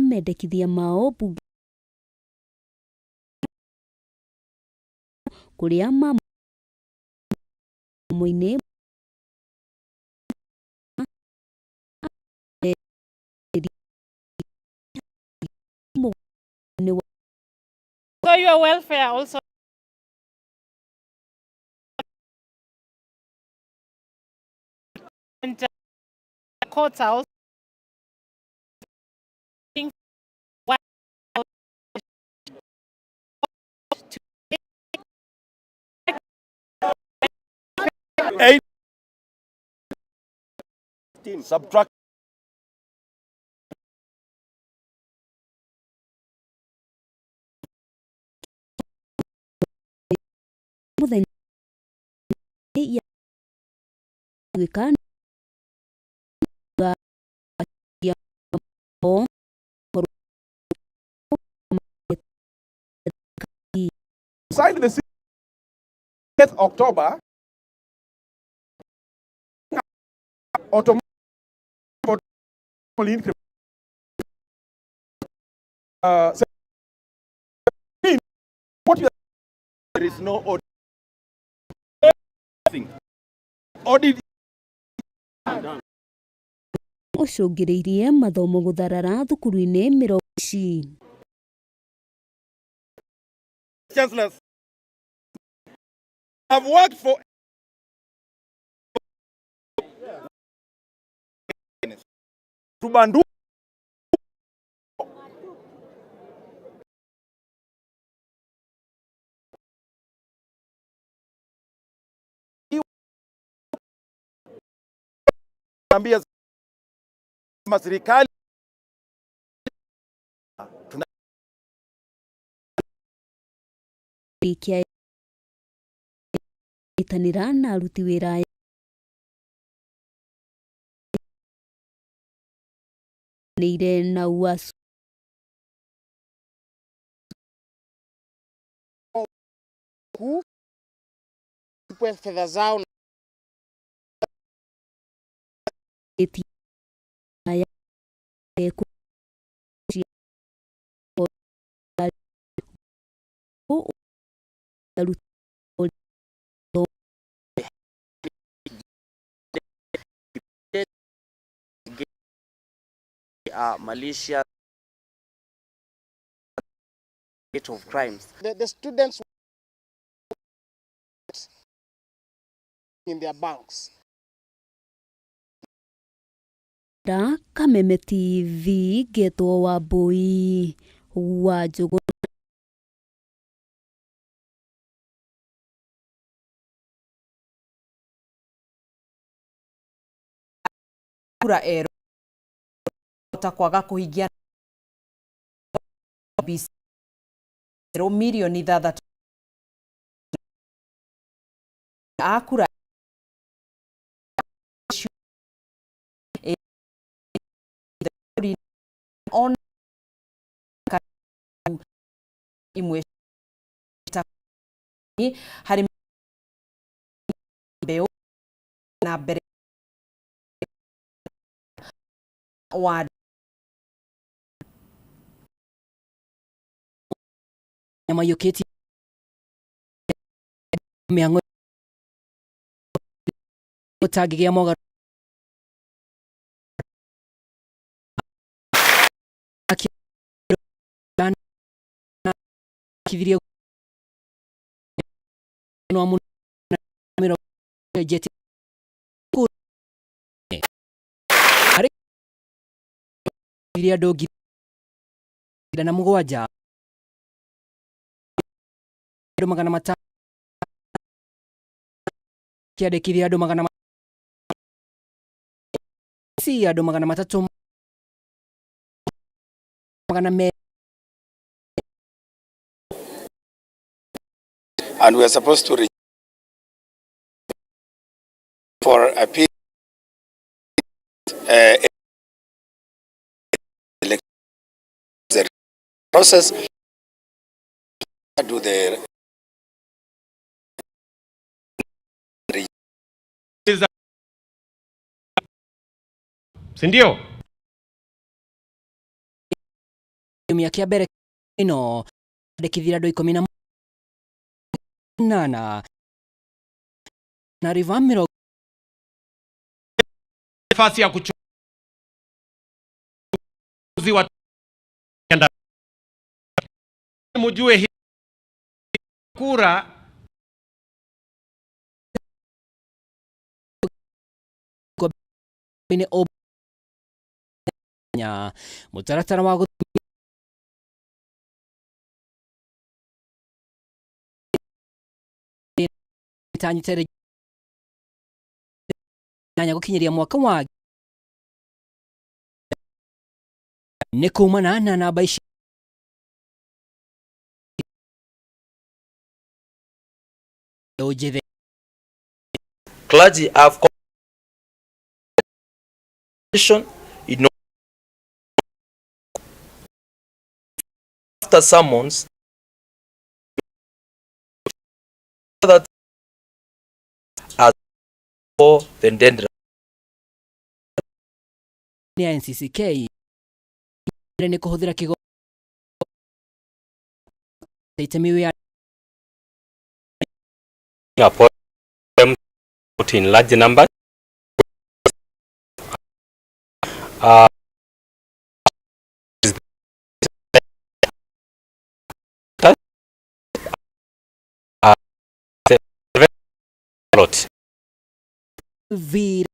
Mendekithia mao mbunge kũrĩa mathomo-inĩ. So your welfare also and courts are also 8 subtract Mũthenya ya gwĩka. Signed the 6th October automatic increment what you There is no audit. Audit. Ũcũngĩrĩirie mathomo gũtharara thukuru-inĩ mĩrongo ici. Chancellors have worked for Tubandu ambia serikali tuna Kĩa nyitanĩra na aruti wĩra aya nĩire na UASU. Kulipwe fedha zao. Aya Malicious of crimes. The students in their banks. Da Kameme TV ngetwo Wambui wa Njũgũna. Kura erũ ta kwaga kũhingia mirioni 6 a kura. Ona imwe harĩ mbeũ na mbere wa Maiyũkĩtie mĩhang'o gũtangĩgĩa mogarũrũku kithirie mĩrongo harĩ andũ 1007 andũ 500 kĩandĩkithia andũ magana si andũ 300 magana me And we are supposed to for appeal the process do the Si ndio? Kiumia kĩa mbere ĩno andĩkithia andũ 18 na River mĩrongo nafasi ya kuchuzi wa mjue hii kura mutaratara wa itanyite nyanya gukinyiria mwaka wa nĩ kumana na namba ici njĩthĩ. Clergy have in after sermons that as for the dendra ya NCCK nĩ kũhũthĩra kĩgo itemi wĩa in large numbers lot. V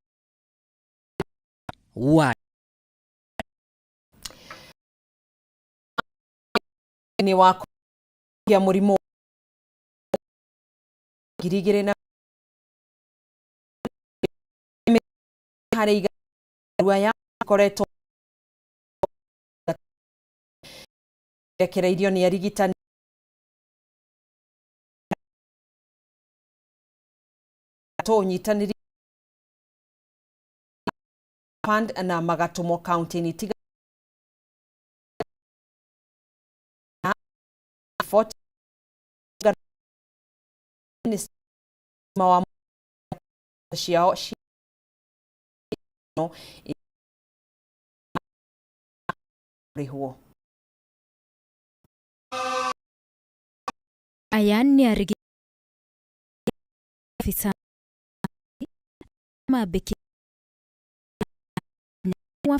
Y ni wa ya mũrimũ 2000 na harĩ igana ya koretwo rekereirio nĩ arigitani ũnyitanĩri fund na magatũmwo kaunti-inĩ itiganĩte wa ciao rĩhwo. Aya nĩ arigitani afisa mambĩki wa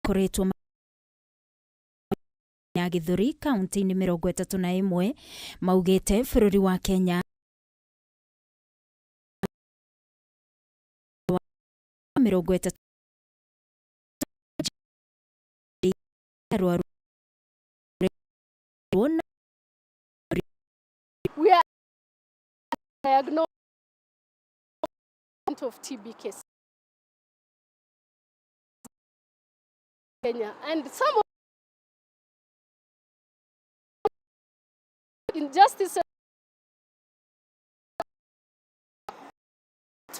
koretwo ya Gĩthũri kaunti-inĩ 31 maugĩte bũrũri wa Kenya 30 arwaru. We are diagnosed of TB cases Kenya, and some of injustices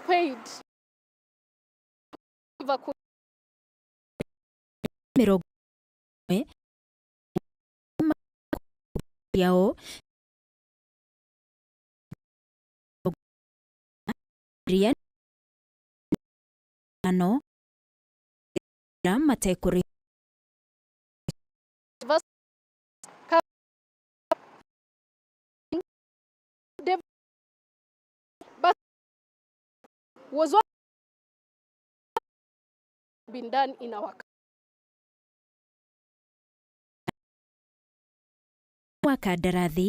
paid yao ano matekũrĩ was what been done in our wa kandarathi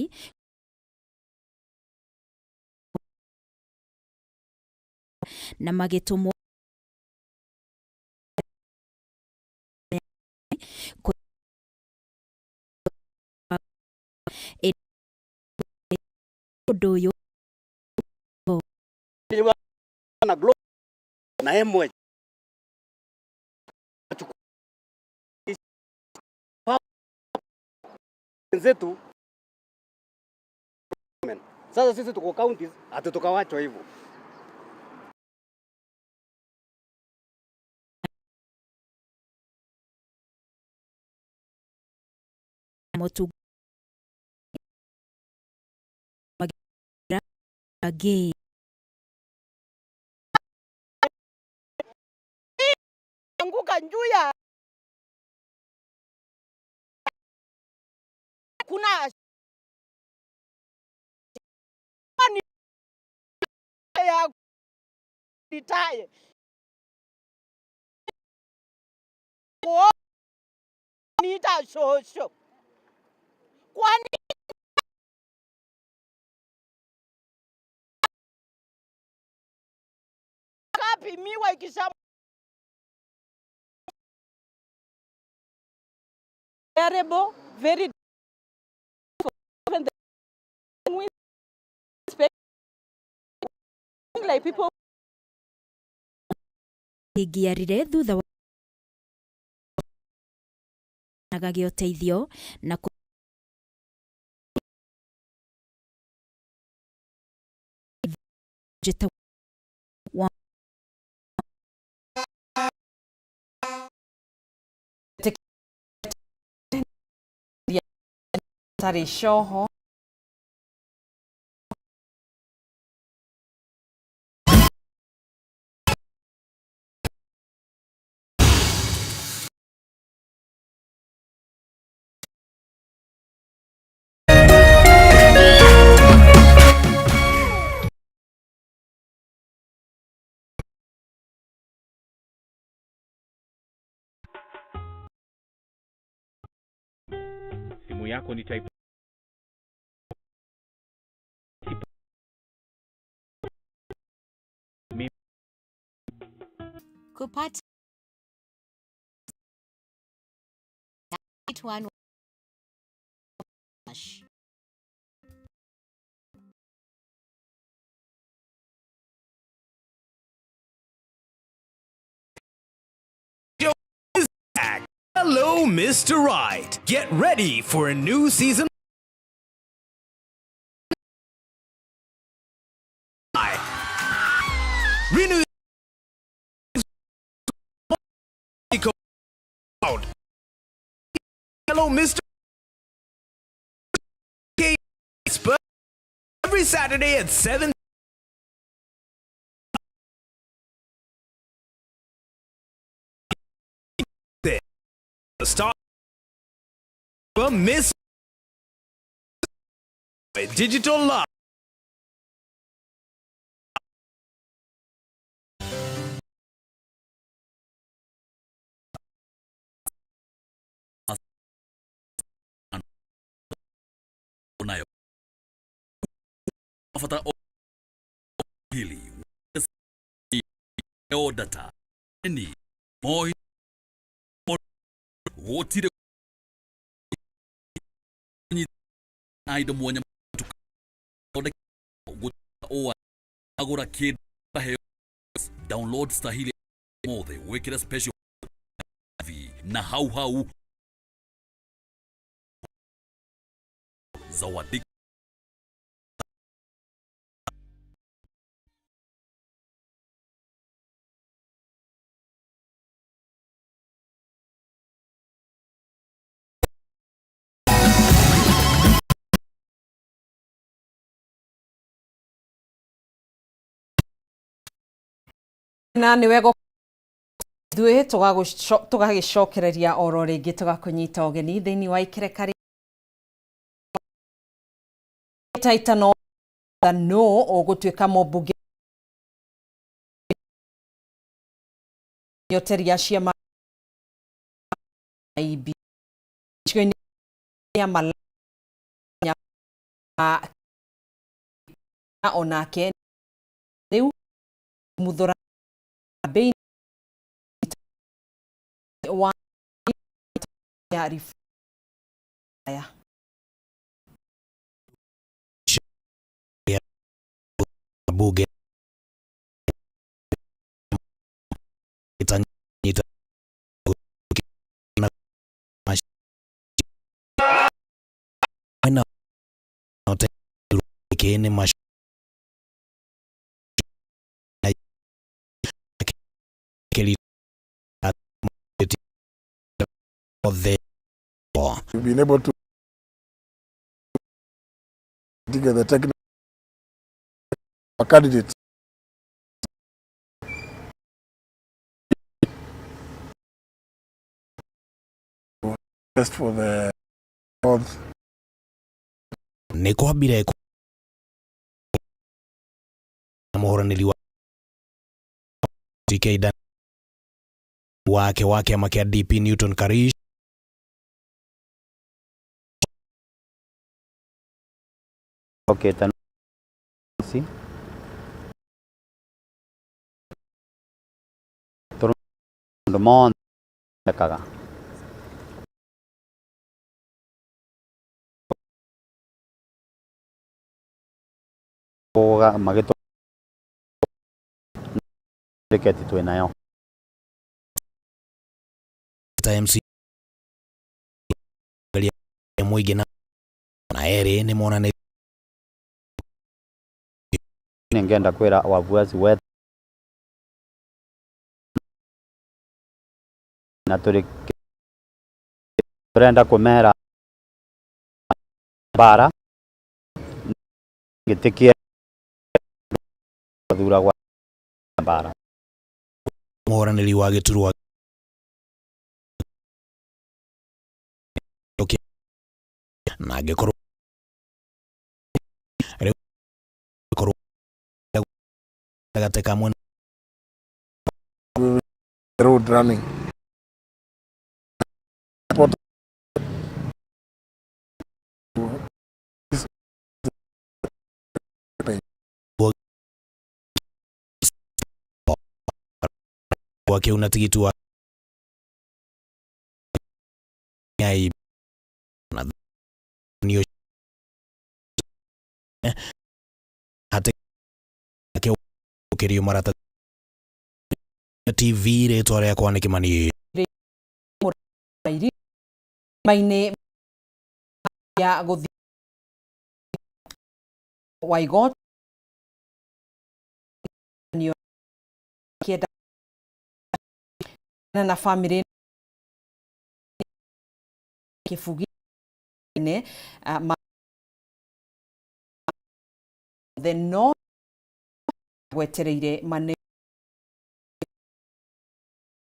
na magĩtũmwo ũndũ ũyũ na emwe wenzetu. Sasa sisi tuko counties ati tukawachwa hivyo. Motu Anguka juu ya kuna ni ya ritaye nita shosho kwani kapimiwa ikisha Terrible, very like people Ingiarire thutha wa nagagia ũteithio na wa Tarĩ coho. Simu yako ni type Kupata 81 Hello, Mr. Right. Get ready for a new season. Renew out. Hello, Mr. K. Every Saturday at 7. The star Miss Digital Love. Nayo mafuta hili o data ni moi gutire indo mwanya agura kindu heo download stahili mothe wikire special v na hau hau zawadi. Na nĩ wega ithuĩ tũgagĩcokereria oro rĩngĩ tũgakũnyita ũgeni thĩinĩ wa ikereka taitano no ũgũtuĩka mũmbunge nyoteria ciama IB icigo-inĩ ya Malanya onake rĩu muthura bei wa ya rifaya bunge We've been able to get the technical candidates. Best for the north. Nĩ kwambire na mũhũranĩri wa TK Dan wake wa kĩama kĩa DP Newton Karish. Okĩte ci tondũ mothe mekaga magĩtũ tiketi twĩnayo. MC mũingĩ na erĩ nĩ monanĩtie. Ningenda kwĩra wafuasi wetu na tũrĩ tũrenda kũmera mbara gĩtĩ kĩa thuragwa mbara. Mũhũranĩri wa gĩturwa na angĩkorwo rĩu korwo gatagatĩ ka mwena. Road running. Wake una tigiti wa na nio hate kirio marata TV rĩtwa rĩakwa nĩ Kĩmani. Maine ya guthi wa igoti kienda na family kibugi-inĩ the no gwetereire mane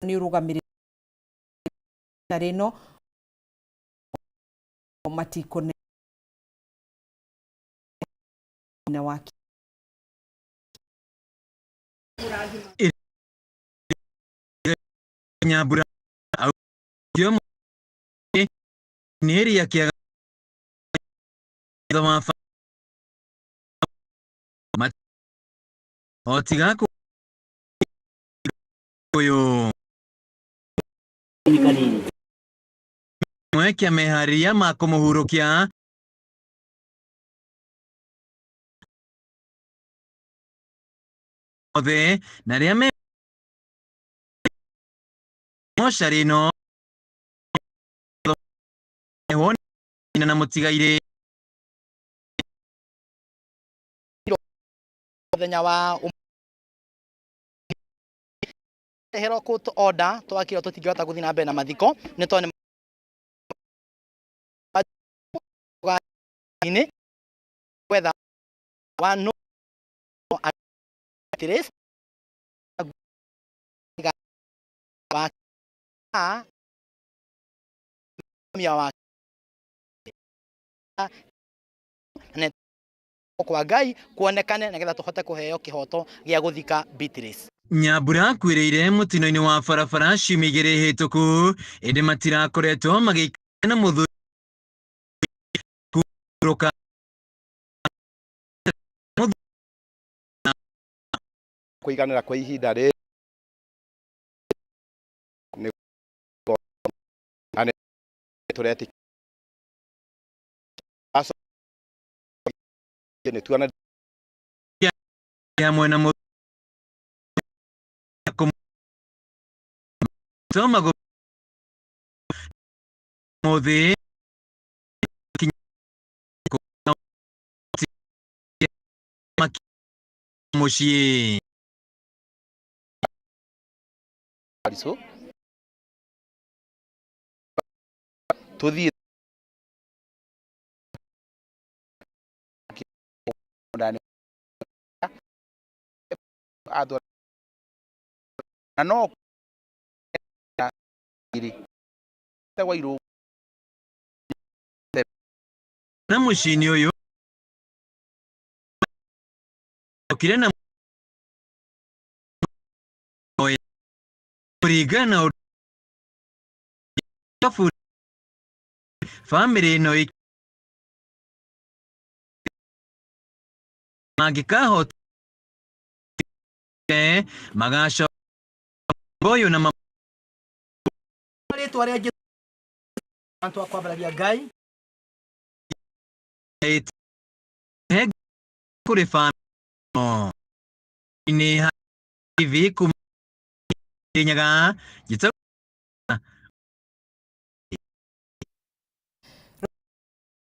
nĩ ũrũgamĩrĩri ĩno matikũne na wake. Nyambura nĩ kĩaga wa o tiga ũyũ kĩmwe kĩa meharĩria ma kũmũhurũkia othe na arĩa me mocarĩ ĩno na mũtigairĩ. Mũthenya wa reherwo court order twakirwo tũtingĩhota gũthiĩ na mbere na mathiko nĩ tondũ nĩ gwetha wa no wa wa kwa Ngai kuonekane nigetha tuhote kuheo kihoto gia guthika Beatrice. Nyambura akuĩrĩire mũtino-inĩ wa barabara ciumia igĩrĩ hĩtũku ĩndĩ matirakoretwo magĩikara na mũthuri kũhurũka. Kũiganĩra kwa ihinda rĩrĩ nĩ tũretĩkia nĩ tuona hamwe na mũthĩ mũciĩ. Tuthiĩ na no Na mũciĩ-inĩ ũyũ okire na kũringana na ũndũ bamĩrĩ ĩno mangĩkahota magacoka ũyũ na rĩtwa rĩa Jesũ antu akwambararia Ngai kũrĩ bamĩrĩ inĩ TV kuma Kirinyaga.